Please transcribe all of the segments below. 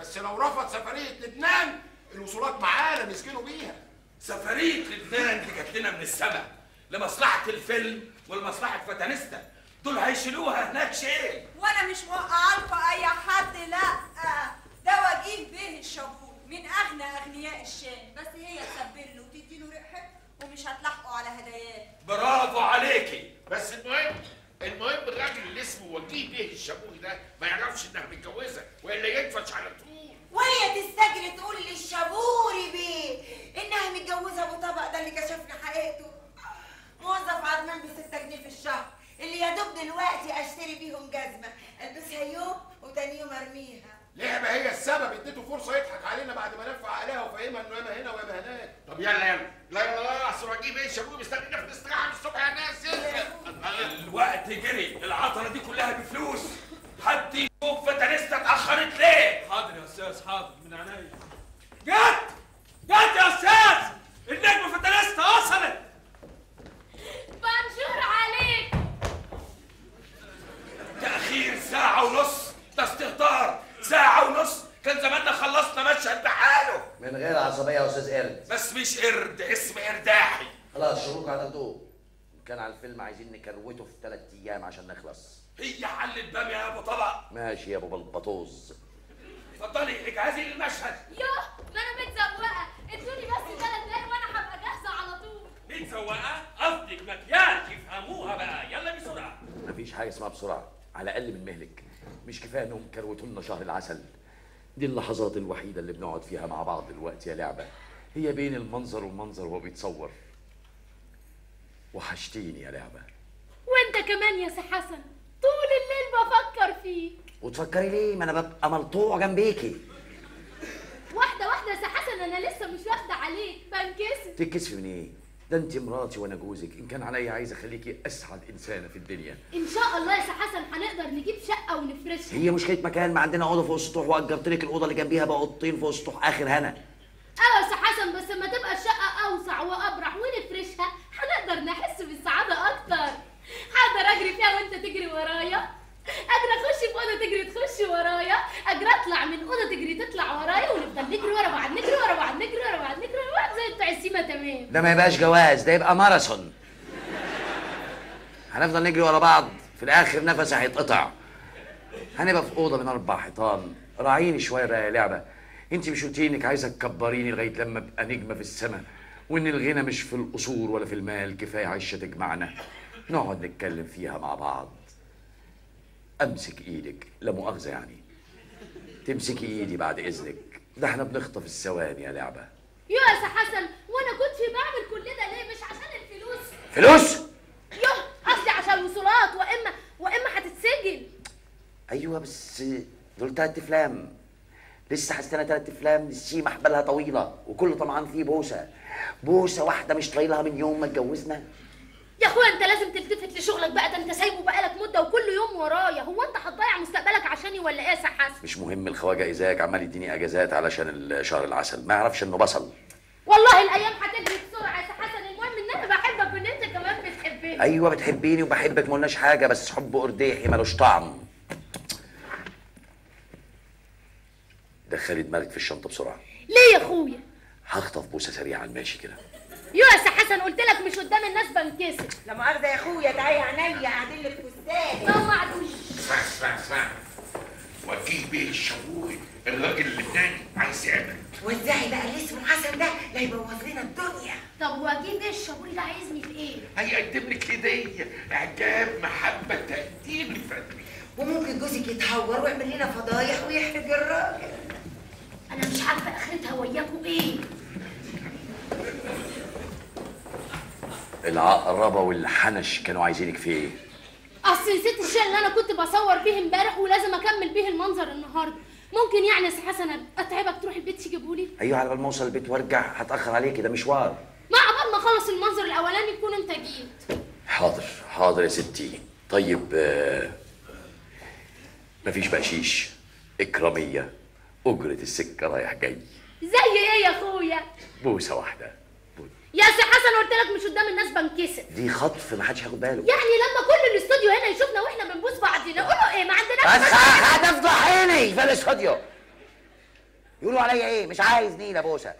بس لو رفض سفرية لبنان الوصولات معانا نسكنوا بيها. سفرية لبنان دي جات لنا من السما لمصلحة الفيلم ولمصلحه فتانستا، دول هيشيلوها هناك شيل. وانا مش موقعه اي حد، لا ده وجيه بيه الشابور من اغنى اغنياء الشام، بس هي تسبل له وتدي له ريحته ومش هتلاحقوا على هداياه. برافو عليكي. بس المهم الراجل اللي اسمه وجيه بيه الشابور ده ما يعرفش انها متجوزة والا ينفش على طول. وهي تستجري تقول للشابوري بيه انها متجوزة ابو طبق ده اللي كشفنا حقيقته. موظف عدمان ب 6 جنيه في الشهر، اللي يا دوب دلوقتي اشتري بيهم جزمه البسها يوم وتاني يوم ارميها. لعبه هي السبب، اديته فرصة يضحك علينا بعد ما لف عليها وفهمها انه ياما هنا وياما هناك. طب يلا يلا لا يلا اصل وجيه بيه الشابوري مستنينا في الاستراحة من الصبح يا ناس. الوقت جري، العطلة دي كلها بفلوس. حد يشوف فتانستا اتاخرت ليه؟ حاضر يا استاذ، حاضر من عينيا. جت جت يا استاذ، النجمة فتانستا وصلت. بنشور عليك. تأخير ساعة ونص ده استهتار. ساعة ونص كان زماننا خلصنا مشهد بحاله. من غير عصبية يا أستاذ قرد. بس مش قرد، اسم قرداحي. خلاص شروق هتاخدوه. إن كان على الفيلم عايزين نكروته في 3 أيام عشان نخلص. هي حل البامية يا أبو طبق. ماشي يا أبو بلبطوز. اتفضلي اجهزي للمشهد. يوه ما أنا متزوقة، ادوني بس 3 دقايق وأنا هبقى جاهزة على طول. متزوقة؟ قصدك مكياج، يفهموها بقى، يلا بسرعة. مفيش حاجة اسمها بسرعة، على الأقل من مهلك. مش كفاية انهم كروتوا لنا شهر العسل؟ دي اللحظات الوحيدة اللي بنقعد فيها مع بعض دلوقتي يا لعبه، هي بين المنظر والمنظر وهو بيتصور. وحشتيني يا لعبه. وانت كمان يا سي حسن، طول الليل بفكر فيك. وتفكري ليه؟ ما انا ببقى ملطوع جنبيكي. واحدة واحدة يا سي حسن، انا لسه مش واخده عليك، بنكسف. تتكسفي من ايه؟ ده انت مراتي وانا جوزك، ان كان عليا عايز اخليكي اسعد انسانه في الدنيا. ان شاء الله يا سي حسن هنقدر نجيب شقه ونفرشها. هي مشكلة مكان، ما عندنا اوضة فوق السطوح واجرت لك الاوضة اللي جنبيها بقى اوضتين فوق السطوح اخر هنا. ايوه يا سي حسن، بس لما تبقى الشقة اوسع وابرح ونفرشها هنقدر نحس بالسعادة اكتر. هقدر اجري فيها وانت تجري ورايا، اجري اخش في اوضة تجري تخش ورايا، اجري اطلع من اوضة تجري تطلع ورايا، ونفضل نجري ورا بعض نجري ورا بعض نجري ورا بعض نجري ورا بعض زي بتاع السيما. تمام. ده ما يبقاش جواز، ده يبقى ماراثون. هنفضل نجري ورا بعض في الاخر نفسي هيتقطع. هنبقى في اوضة من 4 حيطان. راعيني شوية بقى يا لعبه، انت مش قلتي انك عايزه تكبريني لغاية لما ابقى نجمه في السما، وان الغنى مش في القصور ولا في المال، كفاية عشه تجمعنا نقعد نتكلم فيها مع بعض. امسك ايدك، لا مؤاخذة يعني، تمسكي ايدي بعد اذنك، ده احنا بنخطف الثواني يا لعبه. يا سي حسن، وانا كنت بعمل كل ده ليه؟ مش عشان الفلوس. فلوس؟ يوه قصدي عشان الوصولات، واما هتتسجن. ايوه بس دول 3 افلام، لسه هستنى 3 افلام للسيما حبالها طويلة وكل طمعان فيه بوسه، بوسه واحدة مش طايلها من يوم ما اتجوزنا. يا اخويا انت لازم تلتفت لشغلك بقى، ده انت سايبه بقالك مده وكل يوم ورايا. هو انت هتضيع مستقبلك عشاني ولا ايه يا سي حسن؟ مش مهم، الخواجه ازاك عمال يديني اجازات علشان شهر العسل، ما يعرفش انه بصل. والله الايام هتجري بسرعة يا سي حسن، المهم ان انا بحبك وان انت كمان بتحبني. ايوه بتحبيني وبحبك، ما قلناش حاجة، بس حب قرديحي ملوش طعم. دخلي دماغك في الشنطة بسرعة. ليه يا اخويا؟ هخطف بوسه سريعة ماشي كده. يا سي حسن قلت لك مش قدام الناس بنكسر. لا مؤاخذة يا اخويا، تعالي عينيا قاعدين لك فستان. ما وعدوش. اسمع اسمع اسمع، وجيه بيه الشابوري الراجل اللبناني عايز يقابلك. وزعي بقى اللي اسمه حسن ده لا يبوظ لنا الدنيا. طب وجيه بيه الشابوري ده عايزني في ايه؟ هيقدم لك هديه، اعجاب، محبة، تقدير لفندم. وممكن جوزك يتهور ويعمل لنا فضايح ويحرج الراجل. انا مش عارفه اخرتها وياكوا ايه. العقربه والحنش كانوا عايزينك في ايه؟ اصل نسيت الشيء اللي انا كنت بصور بيه امبارح ولازم اكمل بيه المنظر النهارده. ممكن يعني يا سي حسن اتعبك تروح البيت تجيبهولي؟ ايوه على بال ما اوصل البيت وارجع هتاخر عليكي، ده مشوار. ما عقبال ما اخلص المنظر الاولاني تكون انت جيت. حاضر حاضر يا ستي. طيب مفيش بقشيش، اكراميه، اجره السكة رايح جاي. زي ايه يا اخويا؟ بوسه واحدة. يا سي حسن قلت لك مش قدام الناس بنكسر. دي خطف ما حدش هياخد باله. يعني لما كل الاستوديو هنا يشوفنا واحنا بنبوس بعضينا قولوا ايه؟ ما عندناش. بس هتفضحيني في الاستوديو. يقولوا عليا ايه؟ مش عايز نيله بوسه.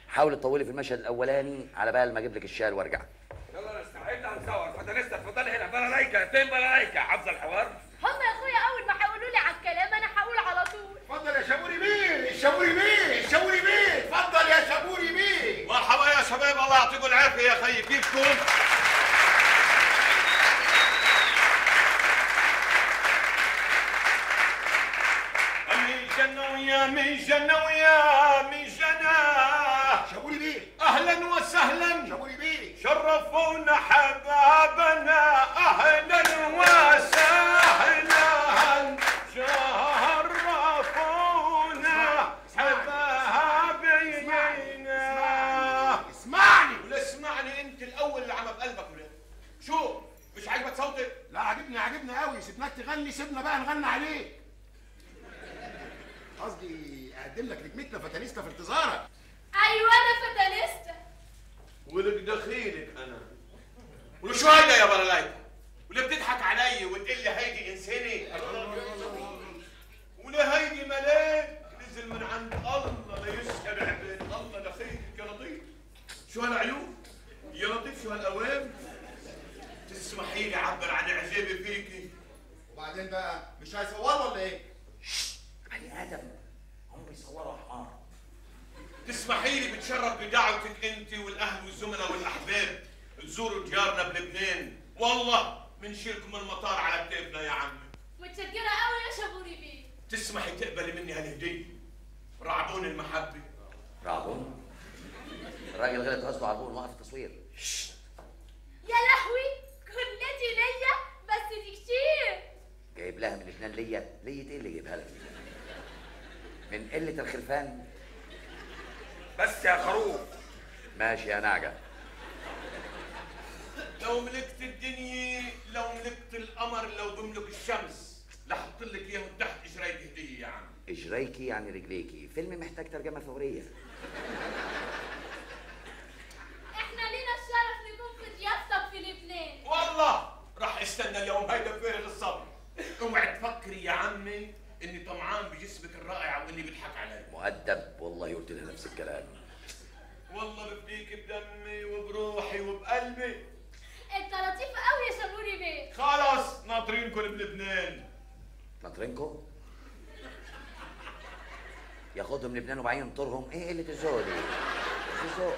حاولي تطولي في المشهد الاولاني على بال ما اجيب لك الشال وارجع. يلا نستعد هنصور. فتنستا اتفضلي هنا. بلالايكا فين بلالايكا؟ حافظه الحوار؟ هم يا اخويا اول ما هيقولوا لي على الكلام انا هقول على طول. اتفضل يا شابوري بيه، الشابوري بيه، الشابوري بيه، اتفضل يا شابوري بيه. مرحبا يا شباب، الله يعطيكم العافية يا خيي، كيفكم؟ من جنة ويا من جنة ويا من جنة. شابوري بيه اهلا وسهلا. شابوري بيه شرفونا حبابنا، اهلا وسهلا، شرفونا حبابنا. اسمعني. ولا اسمعني انت الاول اللي عم بقلبك ولا شو؟ مش عاجبك صوتك؟ لا عاجبني، عاجبني قوي. سيبناك تغني، سيبنا بقى نغني عليك. قصدي اقدم لك نجمتنا فتانيستا في انتظارك. ايوه انا فتانيستا. ولك دخيلك انا. ولو شو هيدا يا بلالايكا؟ ولا بتضحك علي وتقول لي هيدي انسانه؟ ولا هيدي ملاك نزل من عند الله ليسحر عباد الله. دخيلك يا لطيف، شو هالعيون؟ يا لطيف شو هالاوام؟ تسمحي لي اعبر عن اعجابي فيكي. وبعدين بقى مش هيصوروا ولا ايه؟ بني ادم هم بيصوروا حمار. تسمحي لي بتشرف بدعوتك انت والاهل والزملاء والاحباب تزوروا ديارنا بلبنان، والله بنشيلكم من المطار على كتافنا يا عمي. متشكره قوي يا شابوري بيه. تسمحي تقبلي مني هالهديه، رعبون المحبة. رعبون؟ الراجل غلط قصده عربون، وقف التصوير. يا لهوي كلتي ليا بس دي كتير. جايب لها من لبنان ليا؟ ليا ايه اللي جايبها لك؟ من قلة الخرفان؟ بس يا خروف. ماشي يا نعجة. لو ملكت الدنيا، لو ملكت القمر، لو بملك الشمس، لحط لك اياهم تحت اجريك هدية يا عم. اجريكي يعني رجليكي، فيلم محتاج ترجمة فورية. احنا لينا الشرف نكون في ضيافتك في لبنان. والله راح استنى اليوم هيدا بفارغ الصبر. اوعي تفكري يا عمي اني طمعان بجسمك الرائع واني بضحك علي. مؤدب والله، قلت لها نفس الكلام. والله بفديك بدمي وبروحي وبقلبي. انت لطيف قوي يا شابوري بيه. خلص ناطرينكم بلبنان. ناطرينكم؟ ياخدهم لبنان وبعدين ينطرهم؟ ايه قلة الذوق دي؟ الذوق.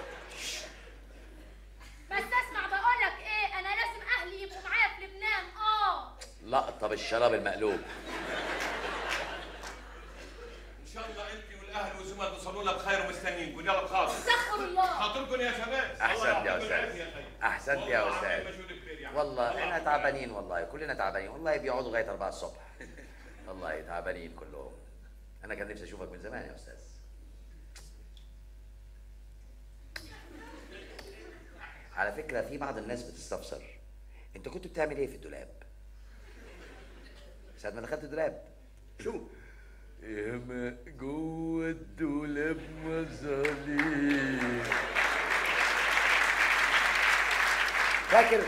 بس اسمع بقول لك ايه، انا لازم اهلي يبقوا معايا في لبنان. لقطة بالشراب المقلوب. ان شاء الله انت والاهل والزملاء توصلوا لنا بخير ومستنيينكم. يلا بخاطر. استغفر الله. خاطركم يا شباب. احسنت يا استاذ، احسنت يا استاذ. والله احنا تعبانين، والله كلنا تعبانين، والله بيقعدوا لغاية 4 الصبح. والله تعبانين كلهم. انا كان نفسي اشوفك من زمان يا استاذ. على فكرة في بعض الناس بتستفسر، انت كنت بتعمل ايه في الدولاب؟ ساعة ما دخلت الدولاب شو؟ ياما جوه الدولاب مظالم. فاكر؟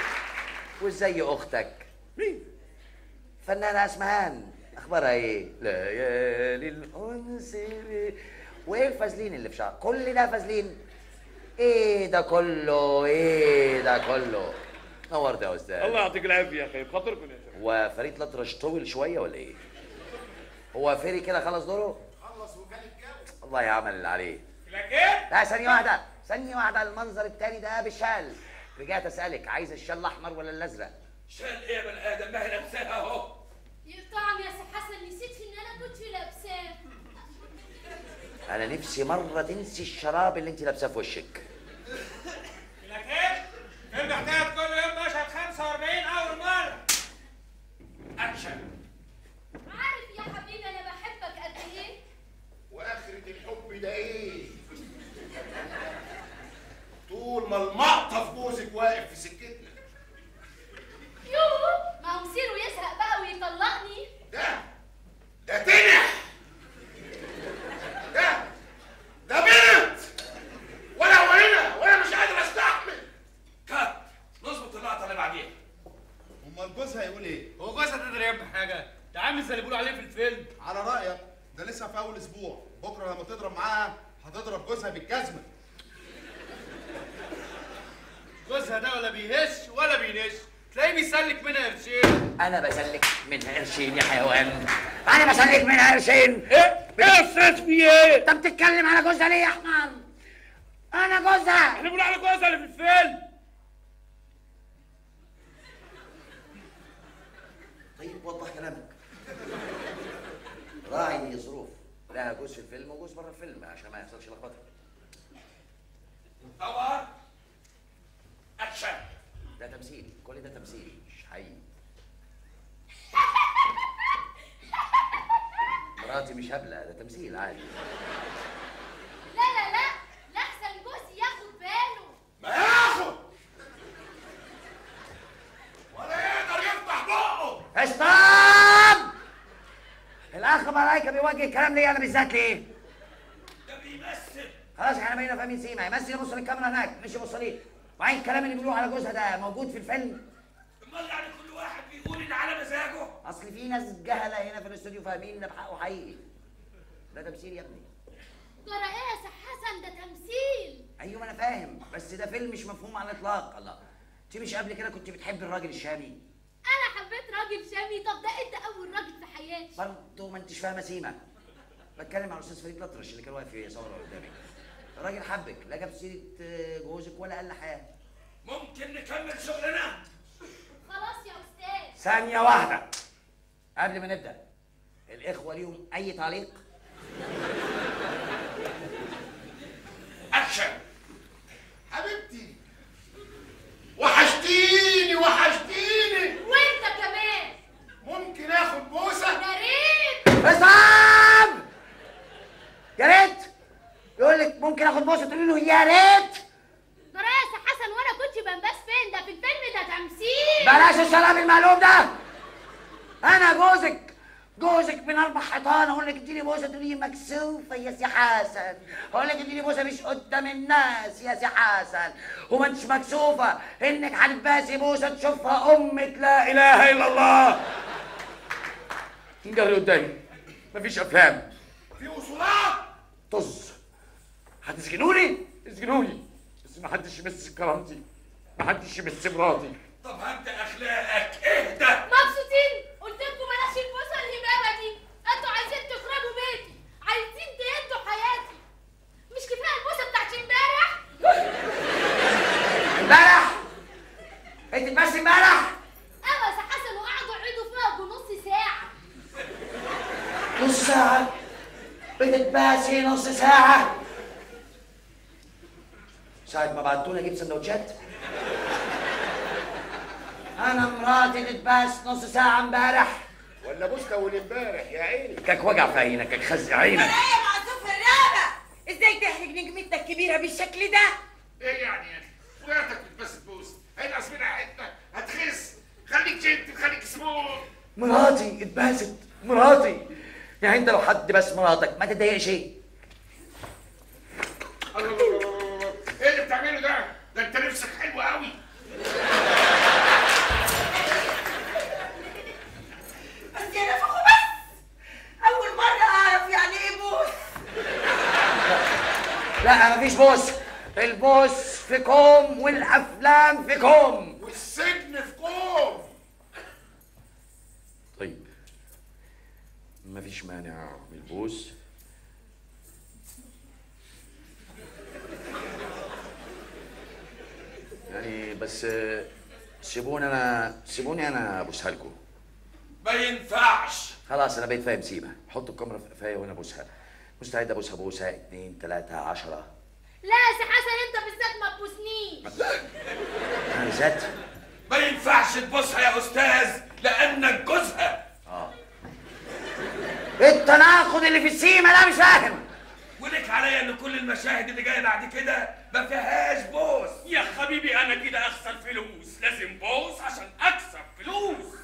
وازاي اختك؟ مين؟ فنانة اسمهان، اخبارها ايه؟ ليالي الانس. وايه الفازلين اللي في شعرك؟ كل ده فازلين؟ ايه ده كله؟ ايه ده كله؟ نورت يا استاذ. الله يعطيك العافية يا اخي، بخاطركم يا شباب. وفريد الأطرش طول شوية ولا ايه؟ هو فري كده خلص دوره؟ خلص وكان الجو. والله عمل اللي عليه. لكن لا ثانية واحدة، ثانية واحدة، المنظر التاني ده بالشال. رجعت اسألك، عايز الشال الأحمر ولا الأزرق؟ شال ايه يا بني آدم؟ ما هي لابساها اهو. يقطعني يا سي حسن، نسيت ان انا كنت لابساه. أنا نفسي مرة تنسي الشراب اللي أنت لابساه في وشك. لكن فيلم حكاية كل يوم مشهد 45 أول مرة. أكشن. عارف يا حبيبي أنا بحبك قد إيه؟ وآخرة الحب ده إيه؟ طول ما المقطف جوزك واقف في سكتنا. يوه، ما هو مصيره يزهق بقى ويطلقني. ده تنح، ده بنت، ولا هو هنا ولا مش قادر استحمل. كات، نص لسه في اول اسبوع، بكره لما تضرب معاها هتضرب جوزها بالجزمه. جوزها ده ولا بيهش ولا بينش، تلاقيه بيسلك منها قرشين. انا بسلك منها قرشين يا حيوان، انا بسلك منها قرشين. ايه ايه يا استاذ في ايه؟ انت بتتكلم على جوزها ليه يا حمار؟ انا جوزها. احنا بنقول على جوزها اللي في الفيلم. طيب وضح كلامك. راعي ظروف، لها جوز في الفيلم وجوز بره الفيلم عشان ما يحصلش لخبطة. طبعا اكشن. ده تمثيل، كل ده تمثيل مش حقيقي. مراتي مش هبلة، ده تمثيل عادي. لا لا لا، لحسن جوزي ياخد باله. ما ياخد ولا يقدر يفتح بقه. stop! الاخ ملايكة بيوجه الكلام ليا انا بالذات ليه؟ ده بيمثل. خلاص احنا بقينا فاهمين سيما، يمثل يبص للكاميرا هناك مش يبص ليه. وبعدين الكلام اللي بيقولوه على جوزها ده موجود في الفيلم؟ امال يعني كل واحد بيقول اللي على مزاجه؟ اصل في ناس جهله هنا في الاستوديو فاهمين ده بحقه حقيقي. ده تمثيل يا ابني. جرى ايه يا سي حسن؟ ده تمثيل. ايوه ما انا فاهم، بس ده فيلم مش مفهوم على الاطلاق. الله، انت مش قبل كده كنت بتحبي الراجل الشامي؟ انا حبيت راجل شامي؟ طب ده انت اول راجل في حياتي. برضه ما انتش فاهمه سيما. بتكلم على الاستاذ فريد الأطرش اللي كان واقف يصور قدامك. الراجل حبك، لا جاب سيره جوزك ولا قال حاجة. ممكن نكمل شغلنا؟ خلاص يا استاذ. ثانية واحدة قبل ما نبدا، الاخوة ليهم اي تعليق؟ اكشن. حبيبتي وحشتيني وحشتيني. وانت كمان. ممكن اخد بوسه؟ يا ريت. حسام يا ريت. يقول لك ممكن اخد بوسه تقول له يا ريت. جرى يا حسن وانا كنت بنباس فين؟ ده في الفيلم ده تمثيل. بلاش الشراب المعلوم ده. انا جوزك، جوزك من 4 حيطان. اقول لك اديني بوسه تقولي مكسوفه يا سي حسن. اقول لك اديني بوسه مش قدام الناس يا سي حسن. وما انتش مكسوفه انك هتباسي بوسه تشوفها امك. لا اله الا الله. جري قدامي، مفيش افلام، في وصولات. طز، هتسجنوني؟ اسجنوني، بس ما حدش يمس كرامتي، ما حدش يمس مراتي. طب هدي اخلاقك، اهدى. مبسوطين؟ قلت لكم بلاش البوسه الهبابه دي، انتوا عايزين تخربوا بيتي، عايزين تهدوا حياتي. مش كفاية البوسه بتاعت امبارح؟ امبارح؟ انت اتمشي امبارح؟ ايوه يا حسن، وقعدوا يعيدوا فيها بنص ساعة. نص ساعة؟ بتتباسي نص ساعة؟ ساعة ما بعتونا اجيب سندوتشات؟ أنا مراتي تتباس نص ساعة امبارح؟ ولا بوسة أول امبارح يا عيني. كاك وجع في عينك، كاك خزق عينك. ايه يا معزوف الرابع؟ ازاي تحرج نجمتنا الكبيرة بالشكل ده؟ ايه يعني يا اخي؟ مراتك بتباس بوسة، هينقص منها حتة، هتخس، خليك gentle، خليك small. مراتي اتباست، مراتي. يعني أنت لو حد بس مراتك ما تتضايقش؟ ايه؟ الله الله الله، ايه اللي بتعمله ده؟ ده انت نفسك حلو قوي. بس يا نفخو، بس أول مرة أعرف يعني إيه بوس. لا مفيش بوس، البوس في كوم والأفلام في كوم والسجن في كوم. طيب مفيش مانع من البوس. يعني بس سيبوني انا، سيبوني انا ابوسها لكم. ما ينفعش. خلاص انا بقيت فاهم سيما، حطوا الكاميرا في قفايا وانا ابوسها. مستعد ابوسها بوسه 2 3 10. لا يا سي حسن انت بالذات ما تبوسنيش. انا بالذات؟ ما ينفعش تبوسها يا استاذ لانك جوزها. التناقض اللي في السيما ده مش فاهم. ولك عليا ان كل المشاهد اللي جاية بعد كده ما فيهاش بوس. يا حبيبي انا كده اخسر فلوس، لازم بوس عشان اكسب فلوس.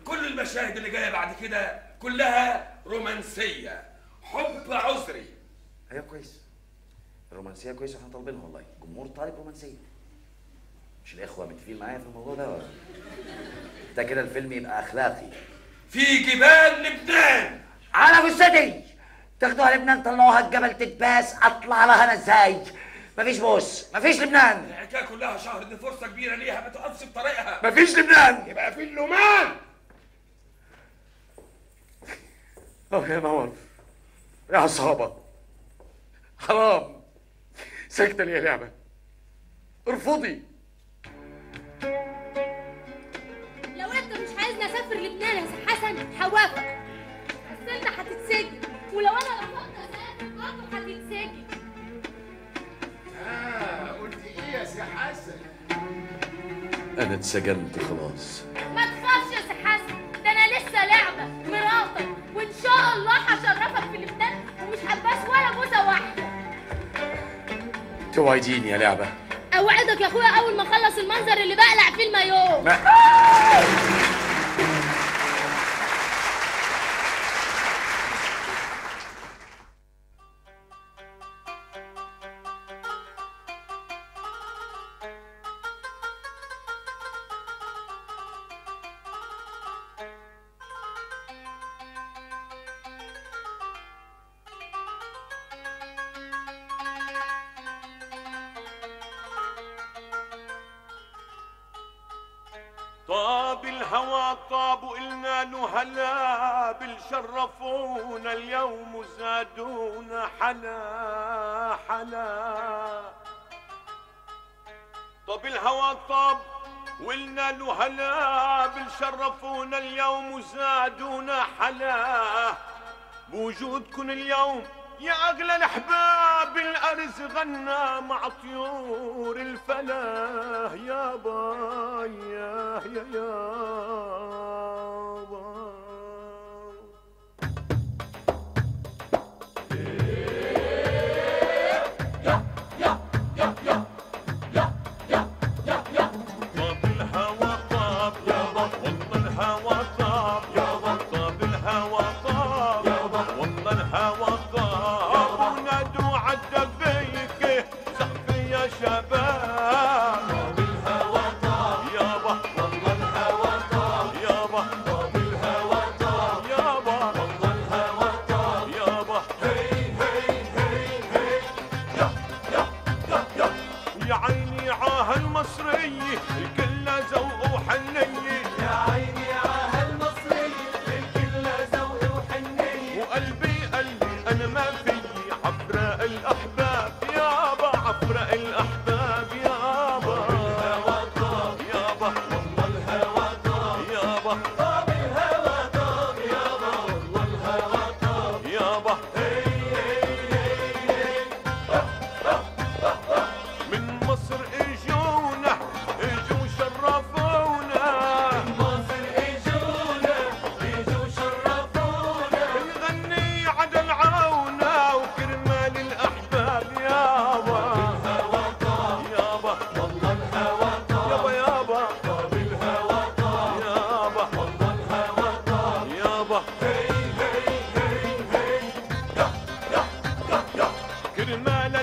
كل المشاهد اللي جاية بعد كده كلها رومانسية، حب عذري. ايوه كويس، الرومانسية كويسة، احنا طالبينها والله، الجمهور طالب رومانسية. مش الاخوة متفقين معايا في الموضوع ده ولا؟ ده كده الفيلم يبقى اخلاقي. في جبال لبنان. على جثتي تاخدوها لبنان طلعوها الجبل تتباس، اطلع لها انا ازاي؟ مفيش بوس، مفيش لبنان. الحكاية كلها شهر، دي فرصة كبيرة ليها، ما تقفش في طريقها. مفيش لبنان، يبقى في اللومان. اه يا نور يا عصابة، حرام ساكته ليه يا لعبه؟ ارفضي. لو انت مش عايزني اسافر لبنان يا سي حسن هوافق، بس انت هتتسجن، ولو انا رفضت اسافر برضه هتتسجن. قلت ايه يا سي حسن؟ انا اتسجنت خلاص. ما تخافش يا سي حسن، ده انا لسه لعبه مراتك، وان شاء الله هشرفك في لبنان ومش هباس ولا بوسه واحدة. توعديني يا لعبه؟ اوعدك يا اخويا اول ما اخلص المنظر اللي بقلع فيه المايوه. طاب الهوى طاب قلنا له هلا، بل شرفونا اليوم وزادونا حلا حلا. طاب الهوى طاب وقلنا له هلا، بل شرفونا اليوم وزادونا حلا. بوجودكن اليوم يا أغلى الأحباب، الأرز غنى مع طيور الفلاح. يا باي يا يا يا باي. يا يا يا يا يا يا يا يا. طاب الهوى طاب يابا، والله الهوى طاب يابا، طاب الهوى طاب يابا، والله الهوى طاب. شباب طاب الهوى طاب يابا، والله الهوى طاب يابا، طاب الهوى طاب يابا، والله الهوى طاب يابا. هي هي هي هي يا يا يا يا. يا عيني عاهالمصرية الكل ذوق وحنية، يا عيني عاهالمصرية الكل ذوق وحنية. وقلبي قلبي أنا ما فيي عفراء الأحباب يابا، عفراء الأحباب يابا. الهوى طاب يابا، والله الهوى طاب يابا، طاب الهوى طاب يابا، والله الهوى طاب يابا. هي هي هي هي. من مصر اجونا اجوا شرفونا، من مصر اجونا اجوا شرفونا. نغني عدل عونا وكرمال الأحباب يابا. كرمال